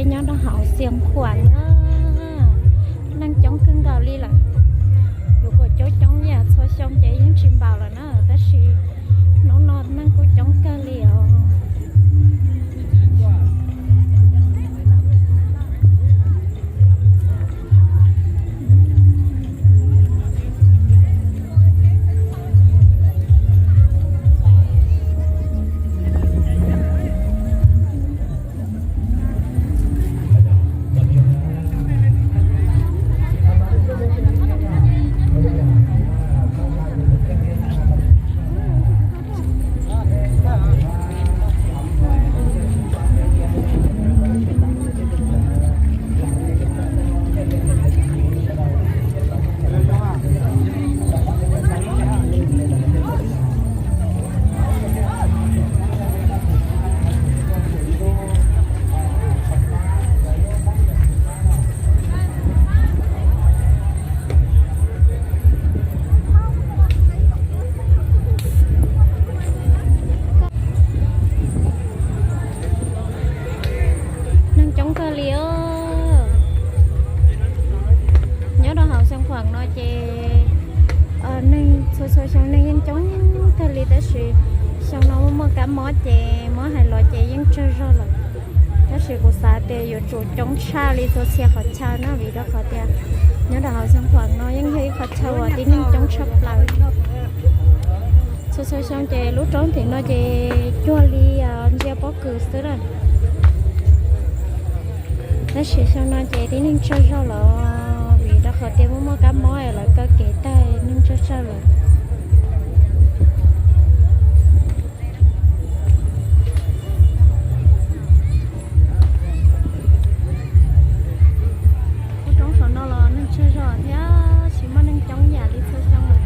Nyob rau hauv Xiav Khuam na, neeg coob kawg nkaus li lawm. Yuav kom coob coob yam txhua xyoo ces yeej tsis npaum lawm na, tab sis hnub no neeg kuj coob kawg li os. Neeg coob kawg li os. Nyob rau hauv Xeev Khuam no ces neeg txhua txhua xyoo neeg yeej coob kawg li, tab sis xyoo no muaj muaj kab mob ces muab hais los ces yeej tsawg zog lawm. Tab sis kuv xav tias yuav tsum coob tshaj li txhua txhia qhov chaw na, vim rau qhov tias nyob rau hauv Xeev Khuam no yeej yog ib qhov chaw uas tib neeg coob tshaj plaws. Txhua txhua xyoo ces lub roob tim no ces cuag li ntsia pob kws xwb na. Tab sis xyoo no ces tib neeg tsawg zog los vim rau qhov tias muaj muaj kab mob lawv kaw kev tag neeg tsawg tsawg lawm. Lub roob saum no los neeg tsawg zog thiab, tsis muaj neeg coob yam li txhua xyoo lawm.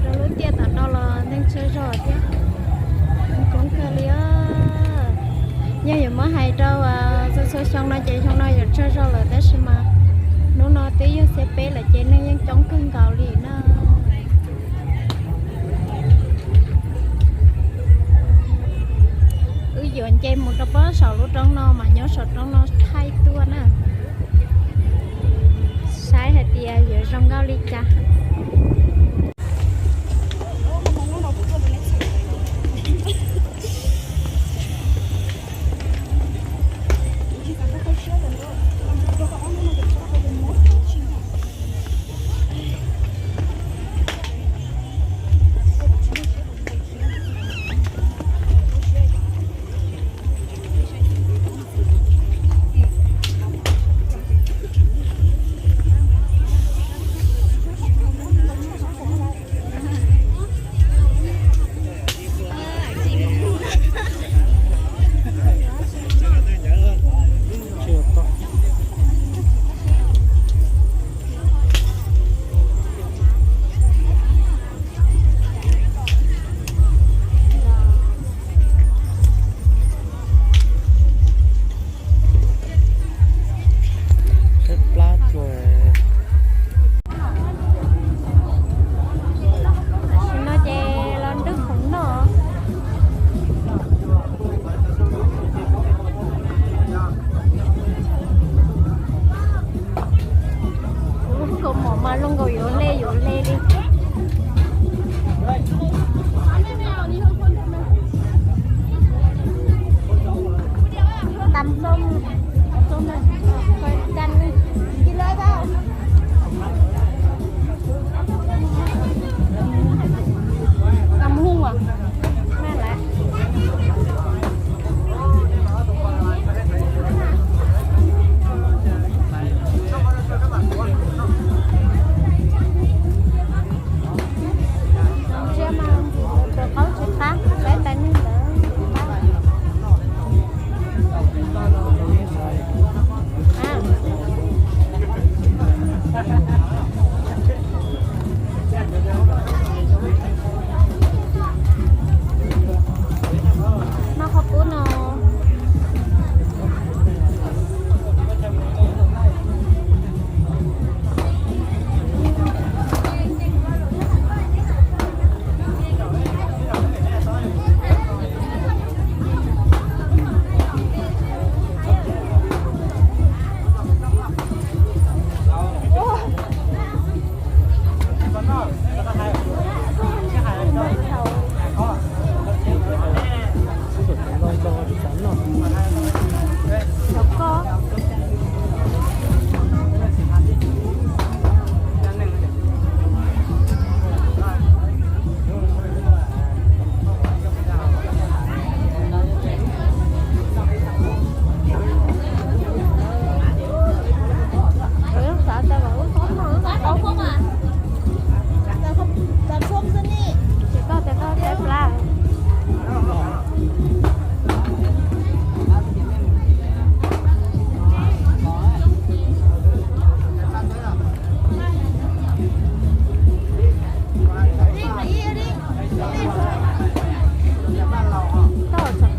Rau lub tiaj tom no los neeg tsawg zog thiab, neeg coob kawg li. Yog yuav muab hais rau txhua txhua xyoo no ces xyoo no yuav tsawg zog lawm, tab sis mas hnub no twb yog xiab peb lawm ces neeg yeej coob kawg nkaus li na. Wb yuav nce mus rau pob saum lub roob no mas nyob saum roob no thaij tuaj na, saib hais tias yuav zoo nkauj li cas.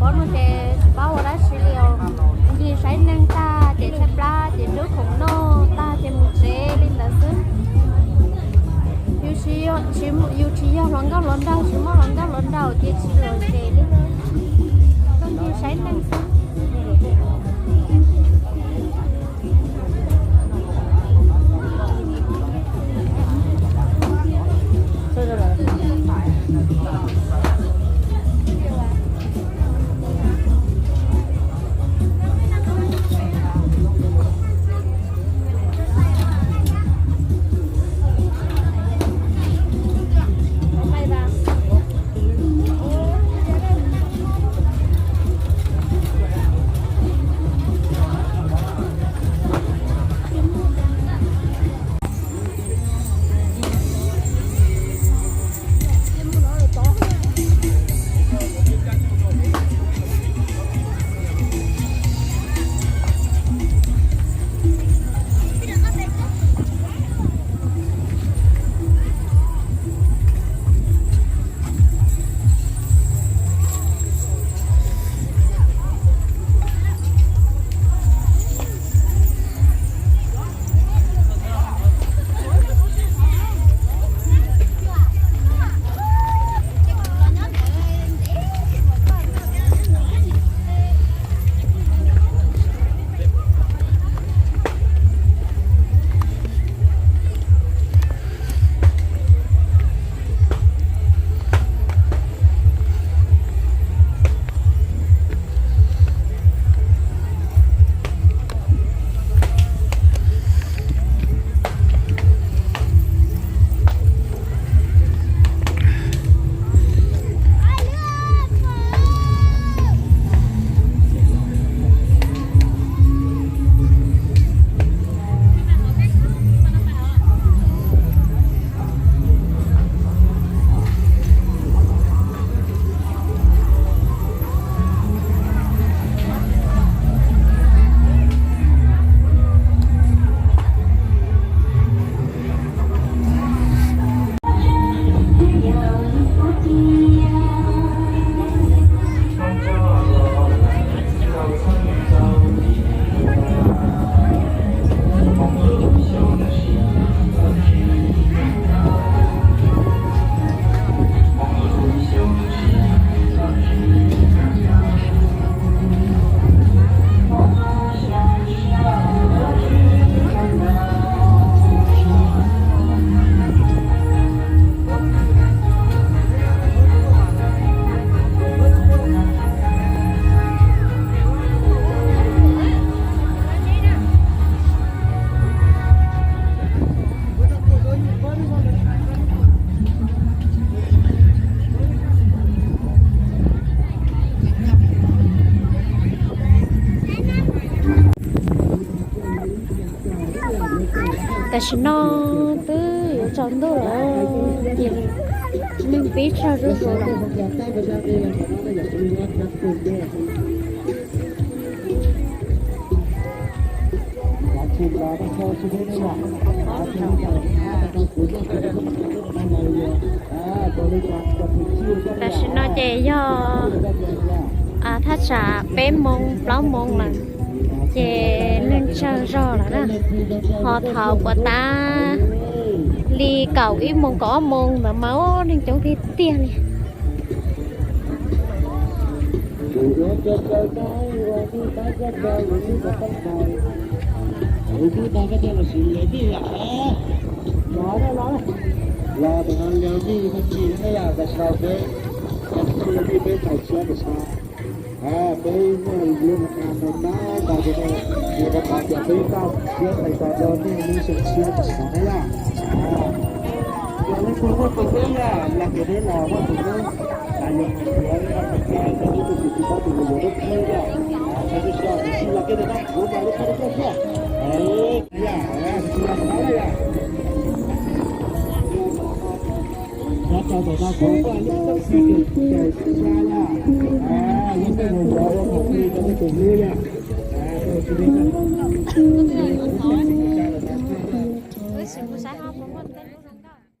Ob no ces tsis paub ua dab tsi li os. Ncig saib neeg tag ces tshaib plab ces rub khoom noj tag ces mus tsev li ntawd xwb. Yus tsis yog, tsis, yus tsis yog hluas nkauj hluas nraug, tsis muaj hluas nkauj hluas nraug ces tsis los tsev li. Tuaj ncig saib neeg xwb. Tam sim no twb yuav tsaus ntuj lawm ces neeg pib tsawg zuj zus. Tam sim no ces yog thaj tsam peb moos plaub moos lawm, ces neeg tsawg zog lawm na. Ho thaum puag ta li kaum ib moos kaum ob moos ntawd mas ua neeg coob tiag tiag li.